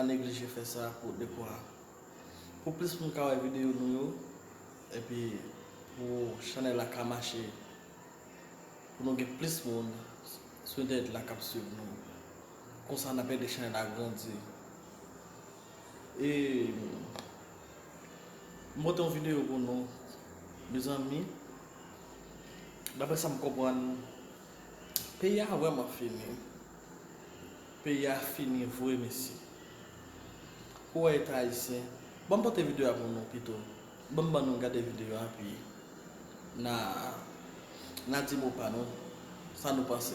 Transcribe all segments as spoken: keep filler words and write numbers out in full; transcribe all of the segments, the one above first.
neglije fè sa pou dekwa pou plis moun ka wè videyo nou yo, epi pou chanèl la ka mache, pou nou gen plis moun sou entènèt la k ap swiv nou. Konsa n ap ede chanèl la grandi. E m pote yon videyo pou nou, mezanmi. Daprè sa m konprann, peyi a vrèman fini. Peyi a fini vre, mesye. Pou wè eta ayisyen, ban m pote videyo a pou nou pito. Ban m ban nou gade videyo a, pi n a, n a di mo pa nou, sa nou panse.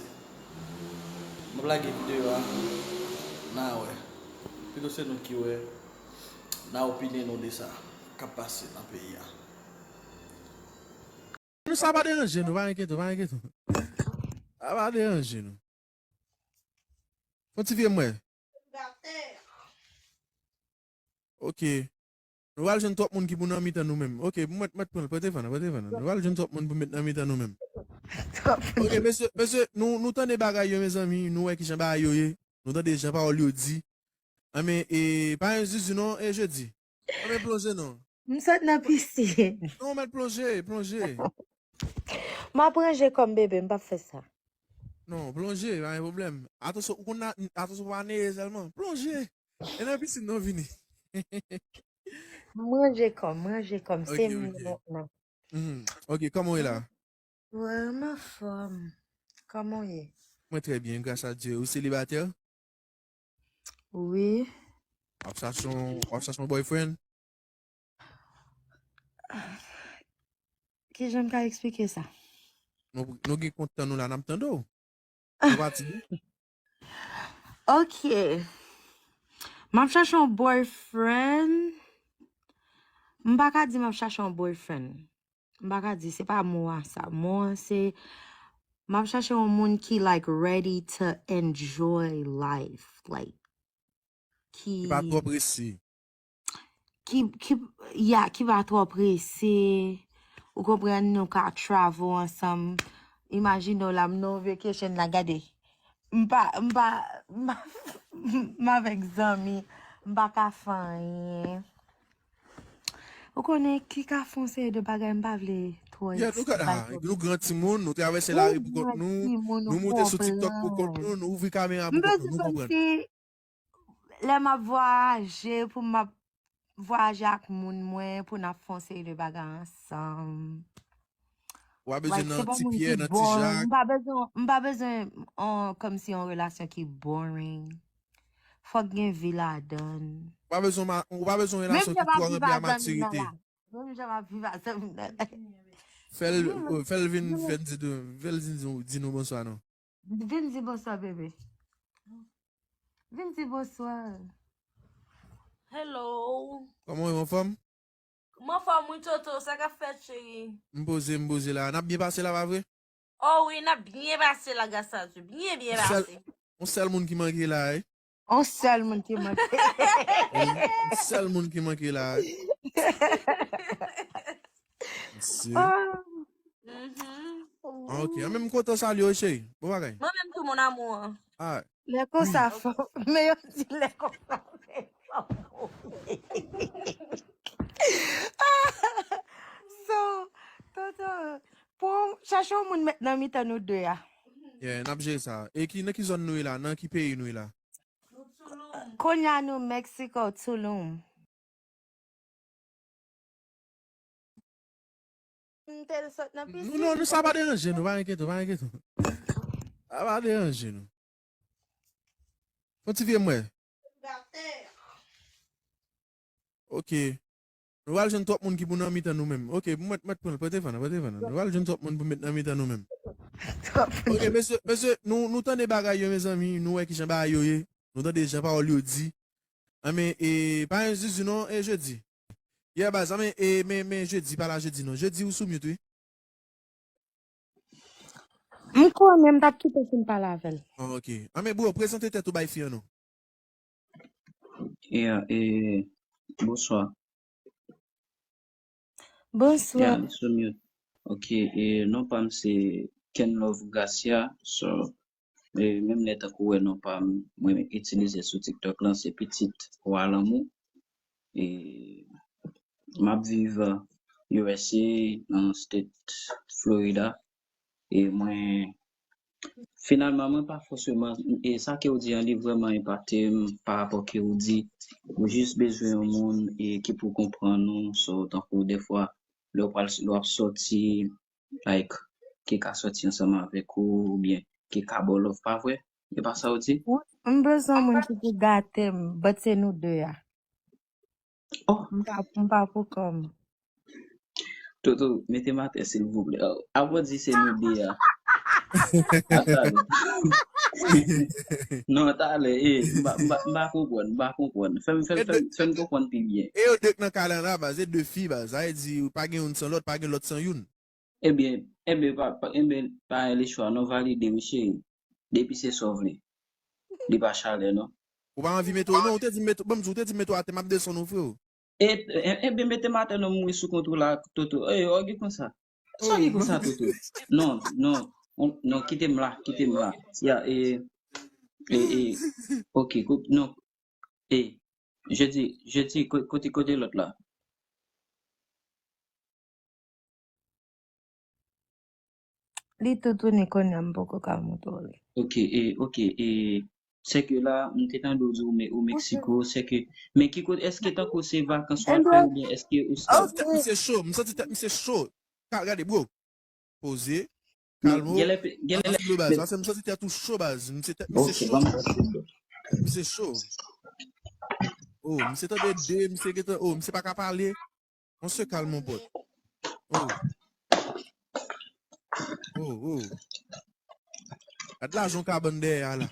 M ap lage videyo a, n a wè. Pito se nou ki wè, n a opinye nou de sa k ap pase nan peyi a. Nou sa pa deranje nou, pa enkyete w, pa enkyete w. Sa pa deranje nou. Fon ti vye mwen. Ok. Nou pral jwenn twòp moun ki pou nan mitan nou menm. Ok, mwen, mwen pran, prete fana, prete fana. Nou pral jwenn twòp moun pou met nan mitan nou menm. Ok, mesye, mesye, nou, nou tande bagay yo, mezanmi, nou wè kijan bagay yo ye. Nou tande jan pawòl yo di. Anben, e, pa gen zuzu non, e jodi. Anben, plonje non. M sot nan pisin. Non, mèt plonje, plonje. M ap ranje kò m, bebe, m p ap fè sa. Non, plonje, pa gen pwoblèm. Atansyon, ou konn, atansyon, pa neye sèlman. Plonje. E nan pisin nan vini. M ranje kò m, m ranje kò m. Se mwen mentnan. Mhm. Ok, kòman w ye la? Wi, m anfòm. Kòman w ye? Mwen trè byen, gras a Dye. Ou selibatè? Wi. W ap chache yon, w ap chache yon boyfriend? Kijan m ka eksplike sa? Nou, nou gen kont tan nou la, n ap tande w. Nou pati. Ok. M ap chache yon boyfriend. M pa ka di m ap chache yon boyfriend. M pa ka di, se pa mo a sa. Mo a se, m ap chache yon moun ki, like, ready to enjoy life. Like, ki pa twò prese. Ki, ki, yeah, ki pa twò prese. Ou konprann, nou ka travel ansanm. Imajine w la, m nan yon vacation la, gade. M pa, m pa, m pa, m avèk zanmi, m pa ka fè anyen. Ou konnen ki ka fè yon seri de bagay, m pa vle twò eksplike. Yeah, nou ka, ah, nou gran timoun, nou travèse lari pou kont nou, nou moute sou TikTok pou kont nou, nou ouvri kamera pou kont nou, nou konprann. Lè m ap vwayaje, pou m ap vwayaje ak moun mwen, pou n ap fè yon seri de bagay ansanm. Ou pa bezwen nan ti Pyè, nan ti Jak. M pa bezwen, m pa bezwen on, kòmsi yon relasyon ki boring. Fòk gen vi ladan l. Ou pa bezwen, ou pa bezwen yon relasyon ki twò ranpli a matirite. Menm jan m ap viv ak zanmi m nan la. Menm jan m ap viv ak zanmi m nan la. Fè l, fè l vin, fè l di, fè l di, di nou bonswa non. Vin di bonswa, bebe. Vin di bonswa. Hello. Kòman w ye, anfòm? M anfòm wi, Toto, sa k ap fèt, cheri? M poze, m poze la. N ap byen pase la, pa vre? Oh wi, n ap byen pase la, gras a Dye. Byen, byen pase. On sèl moun ki manke la, wi. On sèl moun ki manke. On sèl moun ki manke la, wi. Mesye. Ah, ok. An menm kontan salye w, cheri. Bon bagay. Mwen menm tou, mon amour. Ah. Lè konsa fò. Men yo di lè konsa fò. So, Toto, pou chache yon moun met nan mitan nou de a. Yeah, n ap jere sa. E ki, nan ki zòn nou ye la? Nan ki peyi nou ye la? Kounye a nou Mexico, Tulum. M te sot nan pisin. Non, non, non, sa pa deranje nou, pa enkyete w, pa enkyete w. Sa pa deranje nou. Fon ti vye mwen. Ok. Nou pral jwenn twòp moun ki pou nan mitan nou menm. Ok, mwen, mwen pran, prete fana, prete fana. Nou pral jwenn twòp moun pou met nan mitan nou menm. Ok, mesye, mesye, nou, nou tande bagay yo, mezanmi, nou wè kijan bagay yo ye. Nou tande jan pawòl yo di. Anben, e, pa gen zuzu non, e jodi. Yeah, baz, anben, e, men, men jodi, pa la jodi non. Jodi ou sou mute, wi. M konnen m t ap kite w fin pale avè l. Oh, ok. Anben, bro, prezante tèt ou bay fi an non. Yeah, e, bonswa. Bonswa. Yeah, li sou mute. Ok, e, non pa m se Kenlove Gracia, so, E menm lè tankou wè non pa m, mwen itilize sou TikTok lan, se Pitit Wa Lanmou. E m ap viv U S A, nan state Florida. E mwen, finalman, mwen pa fòseman, e sa ke w di an, li vrèman enpate m pa rapò ke w di, ou jis bezwen yon moun e ki pou konprann ou, so, tankou defwa, lè w pral, lè w ap sòti, like, ki ka sòti ansanm avèk ou, oubyen ki ka ba w love, pa vre? E pa sa w di? Wi, m bezwen yon moun ki pou gate m, but se nou de a. Oh, m pa, m pa pou kò m. Toto, mete m atè, silvouplè. Oh, avan di se nou de a. A talè. Non, talè, e, m pa, m pa, m pa konprann, m pa konprann. Fè m, fè m, fè m, fè m konprann pi byen. E yo de k nan kay la, baz, e de fi, baz. Sa vle di, pa gen youn san lòt, pa gen lòt san youn. Ebyen, ebyen, pa, pa, ebyen, pa lechwa, non, valide, wi, cheri. Depi se sa w vle. Li pa chalè, non. Ou pa anvi mete w, non, ou te di m mete, ban m di, ou te di m mete w atè, m ap desann ou, freo. E, e, ebyen, mete m atè, non, m wi sou kont ou la, Toto. E, ou gen konsa. Sa gen konsa, Toto? Non, non, non, kite m la, kite m la. Ya, e, e, e, ok, kou-, non, e, je di, je di, ko-, kote, kote lòt la? Li toutouni kounye a, m poko ka montre w li. Ok, e, ok, e, se ke la, m te tande w di w Me-, ou Meksiko, se ke, men ki kote, èske tankou se vakans w al fè oubyen èske ou stop? Tèt misye cho, m santi tèt misye cho. Ka, gade, bro. Poze. Kalme w. Genlè, genlè, ansanm dlo baz. Paske m santi tèt ou cho baz. Misye tèt misye cho. Tèt misye cho. Oh, misye tande de, misye gentan, oh, misye pa ka pale. On se calme, mon pote. Oh. Oh, oh. Gad lajan kabann dèyè a la.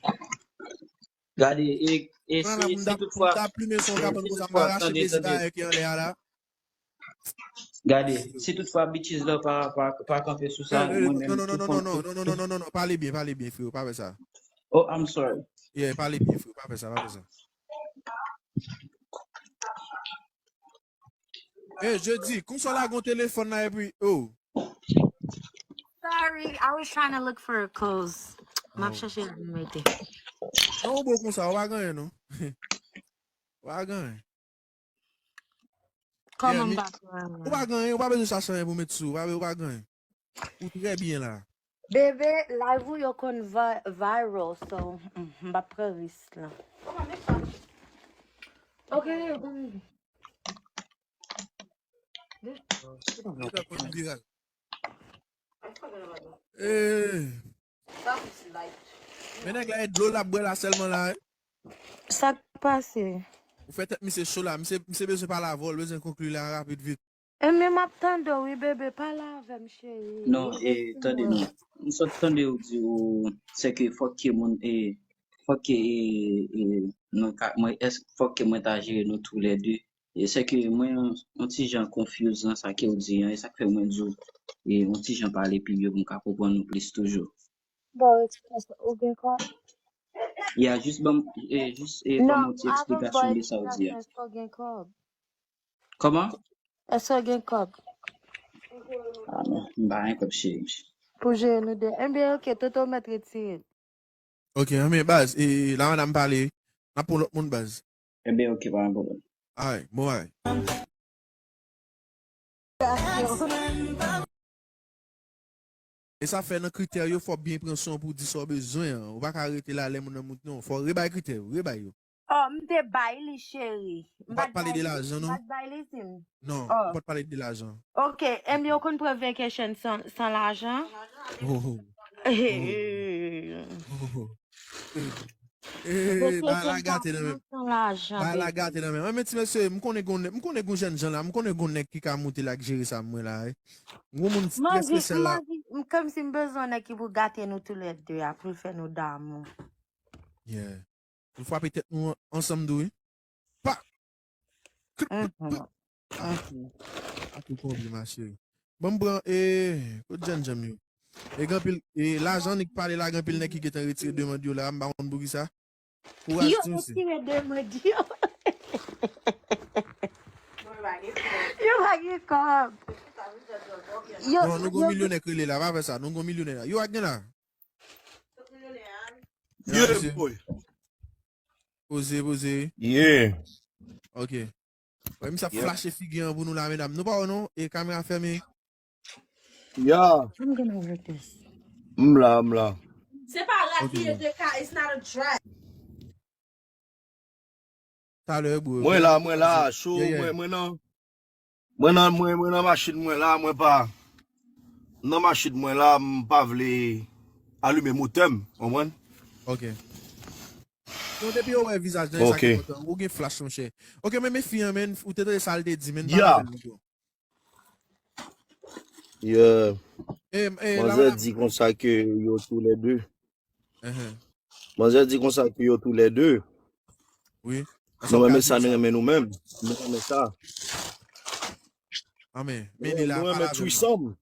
Gade, e, e si, si toutfwa, si toutfwa, tande, tande. Gade, si toutfwa bitches la pa, pa, pa kanpe sou sa, mwen menm, non, non, non, non, non, non, non, non, non, non, non, pale byen, pale byen, freo, pa fè sa. Oh, I'm sorry. Yeah, pale byen, freo, pa fè sa, pa fè sa. Eh, Jedi, konsa w lage yon telefòn la epi, oh. Sorry, I was trying to look for clothes. M ap chèche la pou m mete. Non, ou bon konsa, ou pa gen anyen, non. Ou pa gen anyen. Kòman m pa gen anyen? Ou pa gen anyen, ou pa bezwen chache anyen pou met sou, ou pa, ou pa gen anyen. Ou trè byen la. Bebe, live ou yo konn va-, viral, so, mm, m p ap pran risk la. Ok, bon. Eh. Men nèg la, e dlo l ap bwè la sèlman la, eh. Sa k pase? Ou fè tèt misye cho la, misye, misye bezwen pale avè w, l bezwen konkli la rapid vit. Ebyen, m ap tande w wi, bebe, pale avè m, cheri. Non, e, tande non. M sot tande w di w, se ke fòk ke moun, e, fòk ke, e, e, nou ka, mwen, èske fòk ke mwen ta jere nou toulède? E se ke mwen, yon ti jan confuse nan sa ke w di an, e sa k fè mwen di w, e, yon ti jan pale pi byen pou m ka konprann nou plis toujou. Bon, ou gen kòb? Ya, jis ban m, e, jis, e, ban m yon ti eksplikasyon de sa w di a. Non, avan, bon, èske w gen kòb? Kòman? Èske w gen kòb? Ah non, m pa gen kòb, cheri. Pou jere nou de. Ebyen, ok, Toto mèt retire. Ok, anben, baz, e, la madanm pale, n ap pran lòt moun, baz. Ebyen, ok, pa gen pwoblèm. Alright, bon bagay. E sa fè nan kritè yo, fò w byen pran swen w pou w di sa w bezwen an. Ou pa ka rete la lè moun nan monte non. Fò w rebay kritè yo, rebay yo. Oh, m te bay li, cheri. Ou pa t pale de lajan, non? M pa t bay li, sim. Non, ou pa t pale de lajan. Ok, ebyen, ou konn pran vacation san, san lajan? Oh, oh. Eh, bagay la gate nan men m. Bagay la gate nan men m. An, men ti mesye, m konnen gon nèg, m konnen gon jèn jan la, m konnen gon nèg ki ka moute la, k jere sa mwen la, eh. Gon moun trè espesyal la. M anvi, m anvi, m, kòmsi m bezwen nèg ki pou gate nou toulède a, pou l fè nou damou. Yeah. Pou l frape tèt nou an-, ansanm tou, wi. Pa! Klik, klik, klik. Ah, tou konpli, ma chérie. Ban m pran, e, kot jènjan m yo? E gen anpil, e, lajan nèg pale la, gen anpil nèg ki gentan retire demann yo la, m pa konn poukisa. Kouraj ti mesye. Yo retire demann yo. Yo pa gen kòb. Yo, non, nou gon milyonè k rele la, pa fè sa, nou gon milyonè la. Yo ak gen la. Yeah, boy. Poze, poze. Yeah. Ok. Wè, misye ap flache figi an pou nou la, medam. Nou pa wè non, e kamera fèmen. Yeah. I'm gonna hurt this. M la, m la. Se pa rat li ye de ka, it's not a trap. Talè, bro. Mwen la, mwen la, cho, mwen, mwen nan, mwen nan, mwen, mwen nan machin mwen la, mwen pa, nan machin mwen la, m pa vle alime motè m, konprann? Ok. Non, depi yo wè vizaj nan, e sa ki enpòtan. Ou gen flash, monchè. Ok, men, men fi an, men, ou te tande sa l te di, men, pa avè l ankò. Yeah. Manzè di konsa ke yo tou lè de. Manzè di konsa ke yo tou lè de. Wi. Nou renmen sa, nou renmen nou menm. Nou renmen sa. Amen. Men li la, nou renmen threesome.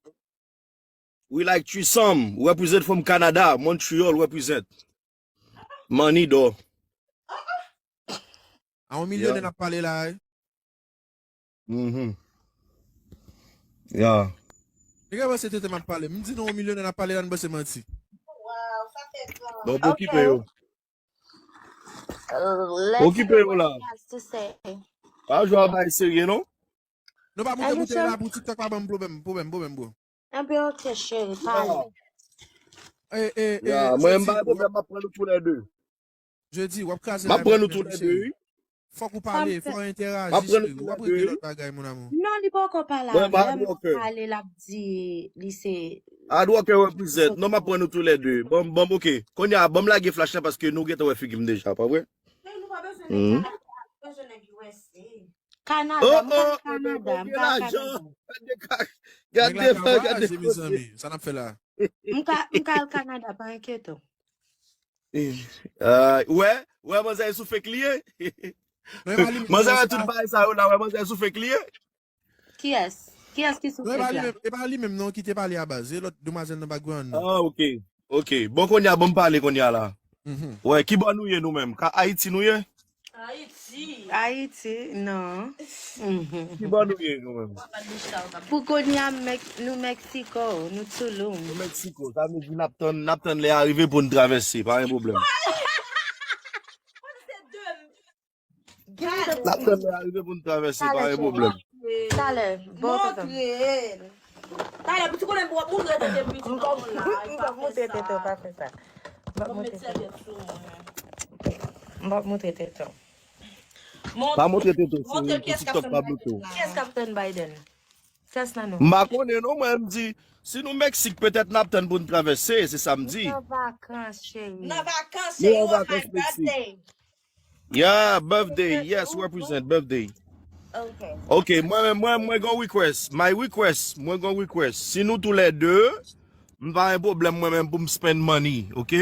We like threesome. Represent from Canada. Montreal represent. Money though. A yon milyonè n ap pale la, wi. Mhm. Yeah. Nèg la panse tete m ap pale. M di nou yon milyonè n ap pale la, n panse manti. Bon, pou okipe yo. Okipe yo la. Pa jwe a bay serye, non? Nou pa moute, moute la pou TikTok pa ban m pwoblèm, pwoblèm, pwoblèm, bro. Enben, ok, cheri, pale. E, e, e, mwen, m pa gen pwoblèm, m ap pran nou tou lè de. Jodi, w ap kraze la. M ap pran nou tou lè de, wi. Fòk ou pale, fòk ou enteraji, cheri. W ap regle lòt bagay, mon amour. Non, li poko pale avè m, pale, l ap di, li se Hard worker represent. Non, m ap pran nou tou lè de. Bon, bon, ok. Kounye a, ban m lage flash la paske nou gentan wè figi m deja, pa vre? Men nou pa bezwen nèg Kanada, nou bezwen nèg U S A. Kanada, m ka al Kanada, m ka al Kanada. Gade, gade, gade. Sa n ap fè la? M ka, m ka al Kanada, pa enkyete w. Eh, wè, wè, manzè sou fake li ye. Manzè wè tout bagay sa yo la, wè, manzè sou fake li ye. Kiyès? Kiyès ki sou fake la? E pa li menm, e pa li menm non ki te pale a baz. E lòt demwazèl nan background nan. Ah, ok. Ok. Bon, kounye a, bon, m pale kounye a la. Wè, ki bò nou ye nou menm? Ka Ayiti nou ye? Ayiti. Ayiti, non. Ki bò nou ye nou menm? Pou kounye a, nou Meksiko, nou Tulum. Nou Meksiko, sa vle di n ap tann, n ap tann lè a rive pou n travèse, pa gen pwoblèm. N ap tann lè a rive pou n travèse, pa gen pwoblèm. Talè, bon, tonton. Talè, pitit konnen m ap montre tete pitit an la, m ap montre tete, pa fè sa. M ap montre tete. M ap montre tete. Pa montre tete, sou TikTok pa bloke w. Kiyès k ap tann Biden? Kiyès nan nou? M pa konnen non, mwen m di, si nou Meksik, petèt n ap tann pou n travèse, se sa m di. Nan vakans, cheri. Nan vakans, cheri, oh my birthday. Yeah, birthday. Yes, represent birthday. Ok. Ok, mwen, mwen, mwen gon request. My request, mwen gon request. Si nou tou lè de, m pa gen pwoblèm mwen menm pou m spend money, ok?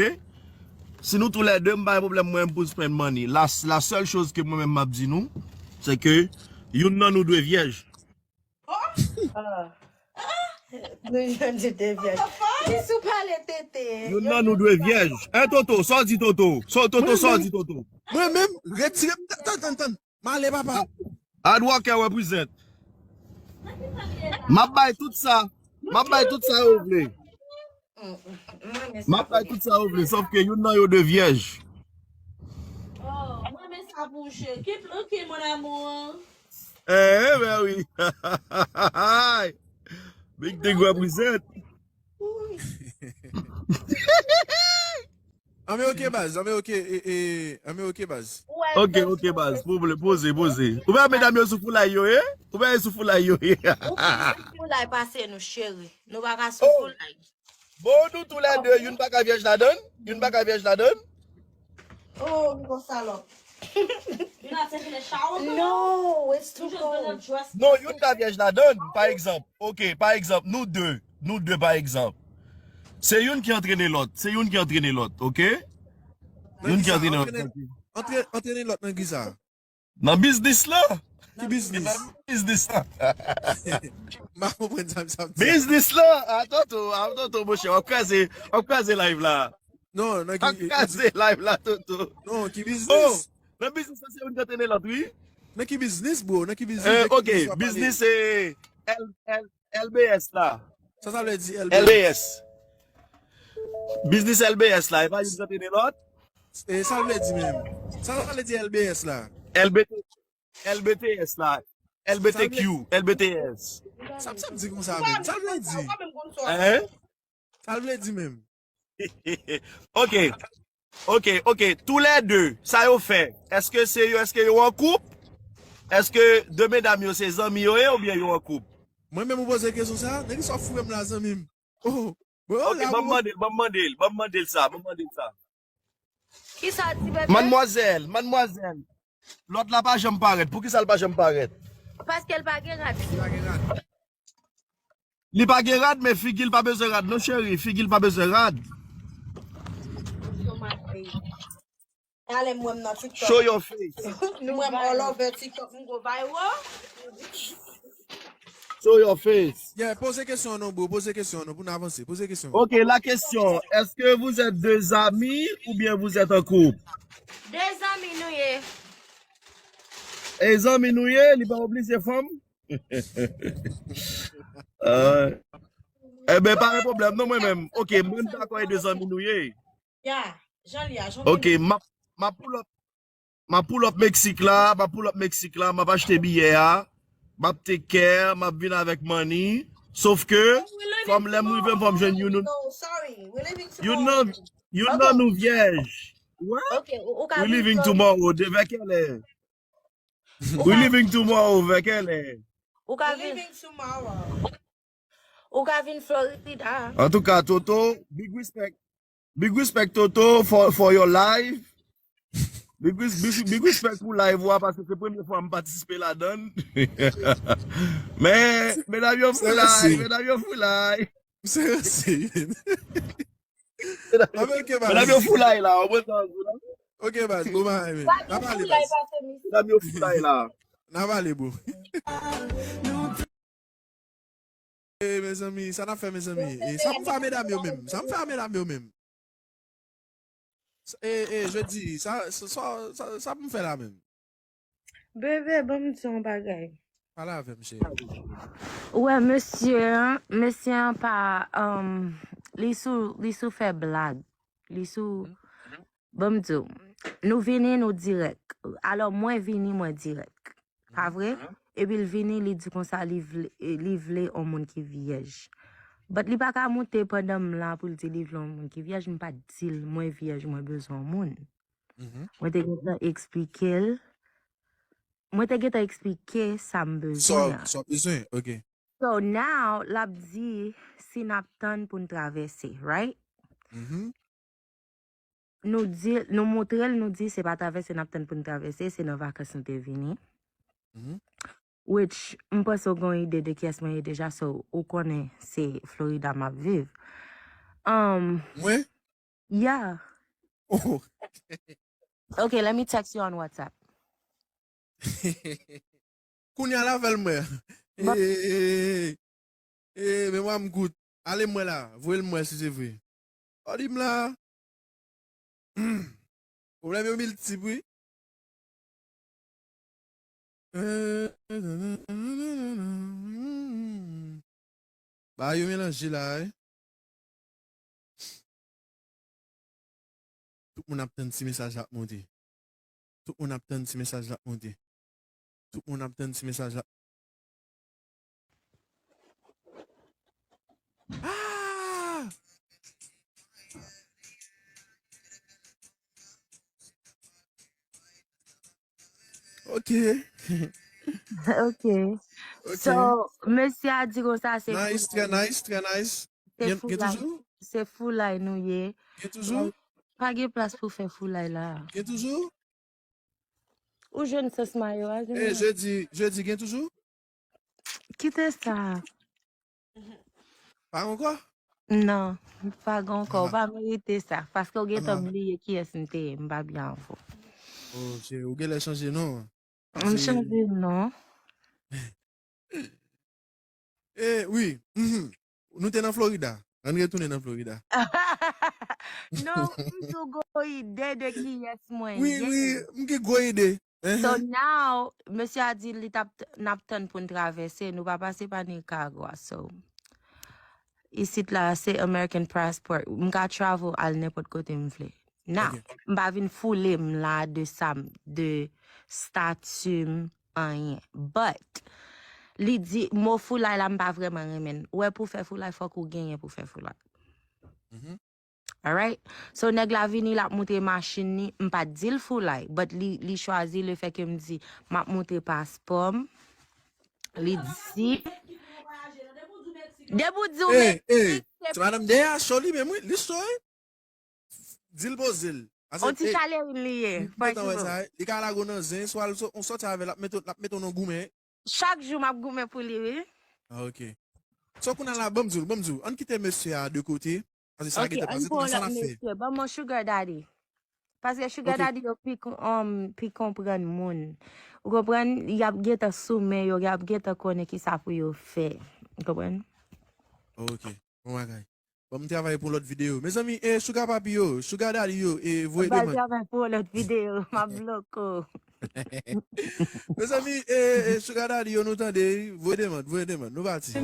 Si nou tou lè de, m pa gen pwoblèm mwen menm pou m spend money. La, la sèl choz ke mwen menm m ap di nou, se ke youn nan nou dwe vyèj. Oh! Ah. Nou jwenn di de vyèj. Jis ou pale tete. Youn nan nou dwe vyèj. Hein, Toto, sa w di, Toto? Sa, Toto, sa w di, Toto? Mwen menm, retire m. Tann, tann, tann. M ale, papa. Hard worker represent. M ap bay tout sa. M ap bay tout sa yo vle. M ap bay tout sa yo vle, sòf ke youn nan yo de vyèj. Oh, mwen men sa pou w, cheri. Ki pl-, ok, mon amour. Eh, ben wi. Big Thing represent. Anben, ok, baz. Anben, ok, e, e, anben, ok, baz. Ok, ok, baz. Poze, poze. Ou wè medam yo sou foulay yo ye? Ou wè yo sou foulay yo ye? Ou pi sou foulay pase nou, cheri. Nou pa ka sou foulay. Bon, nou tou lè de, youn pa ka vyèj ladann? Youn pa ka vyèj ladann? Oh, gwo salòp. Youn ap sèvi nan chawo tou. No, it's too cold. Non, youn ka vyèj ladann, pa egzanp. Ok, pa egzanp, nou de, nou de pa egzanp. Se youn ki antrene lòt, se youn ki antrene lòt, ok? Youn ki antrene lòt. Antre-, antrene lòt nan ki sa? Nan biznis la. Ki biznis? Nan biznis la. M pa konprann sa misye ap di. Biznis la. A Toto, a Toto, monchè, w ap kraze, w ap kraze live la. Non, nan ki, w ap kraze live la, Toto. Non, ki biznis? Oh, nan biznis la, se youn ki antrene lòt, wi. Nan ki biznis, bro? Nan ki biznis? Eh, ok, biznis se L, L, L B S la. Sa sa vle di L B S? L B S. Biznis L B S la, e pa youn ki antrene lòt? E sa l vle di menm? Sa l vle di L B S la? L B T, L B T S la. L B T Q, L B T S. Sa m sa m di konsa menm? Sa l vle di? Hein? Sa l vle di menm? Ok. Ok, ok. Tou lè de, sa yo fè? Èske se yo, èske yo an koup? Èske de medam yo se zanmi yo ye oubyen yo an koup? Mwen menm ou poze kesyon sa? Nèg sa foure m la zanmi m. Oh, bon, Ok, ban m mande l, ban m mande l, ban m mande l sa, ban m mande l sa. Kisa di bebe? Manmwazèl, manmwazèl. Lòt la pa janm parèt. Poukisa l pa janm parèt? Paske l pa gen rad. Li pa gen rad, men figi l pa bezwen rad non cheri. Figi l pa bezwen rad. Ale m wè m nan TikTok. Show your face. M wè m all over TikTok, m go viral. Show your face. Yeah, poze kesyon non bro, poze kesyon non pou n avanse. Poze kesyon. Ok, la question, est-ce que vous êtes deux amis ou bien vous êtes en couple? De zanmi nou ye. E zanmi nou ye, li pa oblije fanm? Ah. Eben, pa gen pwoblèm non mwen menm. Ok, mwen dakò e de zanmi nou ye. Ya, jan li a, jan Ok, m ap m ap pull up. M ap pull up Meksik la, m ap pull up Meksik la, m ap achte biyè a, m ap take care, m ap vin avèk money. Sof ke fò m lè m rive m fò m jwenn youn. Youn nan youn nan nou vyèj. Ok, ou ka We leaving tomorrow. De vè kèlè? We leaving tomorrow. Vè kèlè? Ou ka vin Ou ka vin Florida. Antouka Toto, big respect. Big respect Toto for, for your live. Big, res- big, big respect pou live ou a paske se premye fwa m patisipe ladan l. Men medam yo foulay, medam yo foulay. Se resi. Medam yo foulay la, ou mwen sa. Ok baz, bon bagay men. N ap ale baz. Medam yo foulay la. N ap ale bro. E mezanmi, sa n ap fè mezanmi? E sa pou m fè a medam yo menm? Sa m fè a medam yo menm? E, e, jodi, sa, sa, sa, sa, sa pou m fè la menm? Bebe, ban m di yon bagay. Pale avè m cheri. Ou wè mesye an, mesye an pa um, li sou li sou fè blag. Li sou Ban m di w, nou vini nou dirèk. Alò mwen vini mwen dirèk. Pa vre? Epi l vini li di konsa li vle li vle yon moun ki vyèj. But li pa ka moute pandan m la pou l di li vle yon moun ki vyèj, m pa t di l mwen vyèj mwen bezwen yon moun. Mwen te gentan eksplike l. Mwen te gentan eksplike sa m bezwen an. Sa w bezwen, ok. So now l ap di si n ap tann pou n travèse, right? Nou di l, nou montre l, nou di se pa travèse n ap tann pou n travèse, se nan vakans nou te vini. Which, m panse w gen yon ide de kiyès mwen ye deja, so ou konnen se Florida m ap viv. Um, Mwen? Yeah. Oh. Okay, let me text you on WhatsApp. Kounye a l avè l mwen. Ba- E, e, e, e, memwa m kout. Ale mwen la. Voye l mwen si se vre. Ò di m la. Pwoblèm yo miltip wi. Ba yo melanje la wi. Tout moun ap tann ti mesaj la ap monte. Tout moun ap tann ti mesaj la ap monte. Tout moun ap tann ti mesaj la. Ah! Ok. Ok. So, mesye a di konsa se Nice, trè nice, trè nice. Se Gen, gen foulay. Toujou? Se foulay nou ye. Gen toujou? Pa gen plas pou fè foulay la. Gen toujou? Ou jwenn sans mayo a? E, jedi, jedi gen toujou? Kite sa. Pa ankò? Non, pa gen ankò. Ou pa merite sa. Paske ou gentan bliye kiyès m te ye. M pa byen avè w. Oh, cheri, ou genlè chanje non. M chanje non. E, wi. Nou te nan Florida. Ann retounen nan Florida. Non, m tou gwo ide de kiyès mwen Wi, ye. Wi, m gen gwo ide. So now, mesye a di li t ap n ap tann pou n travèse, nou pa pase pa Nicaragua, so isit la se American passport, m ka travel al nenpòt kote m vle. Now, Ok. M pa vin foule m la de sa m, de stati m, anyen. But, li di, mo foulay la, m pa vrèman renmen l. Ou wè, pou fè foulay, fòk ou genyen pou fè foulay. Mhm. Alright? So, nèg la vini, l ap moutre machin li, m pa t di l foulay, but li, li chwazi le fè ke m di, m ap moutre paspò m. Li di, depi w di w Hey, hey, Meksik, ti madanm dèyè a cho li menm, wi, li cho, wi. Di l poze l. Ase, on ti hey, chalerin li ye, m gentan wè franchman. Sa, li ka lage w nan zen, swa l so- on sòti avè l, l ap mete w, l ap mete w nan goumen. Chak jou, m ap goumen pou li, wi. Ah, ok. So, kounye a la, ban m di w, ban m di w, ann kite mesye a de kote. Paske sa Ok, gentan ann pase, pran nan sa lòt n ap fè. Mesye. Ban m yon sugar daddy. Paske sugar Ok. Daddy yo pi, kon- um, pi konprann moun. Ou konprann? Y ap gentan sou men yo, y ap gentan konnen ki sa pou yo fè. Ou konprann? Ok, bon bagay. Bon, m travay pou lòt videyo. Mezanmi, e sugar papi yo, sugar daddy yo, e voye Bal demann. Travay pou lòt videyo, m ap bloke w. Mezanmi, e, e sugar daddy yo, nou tande, voye demann, voye demann, nou pati.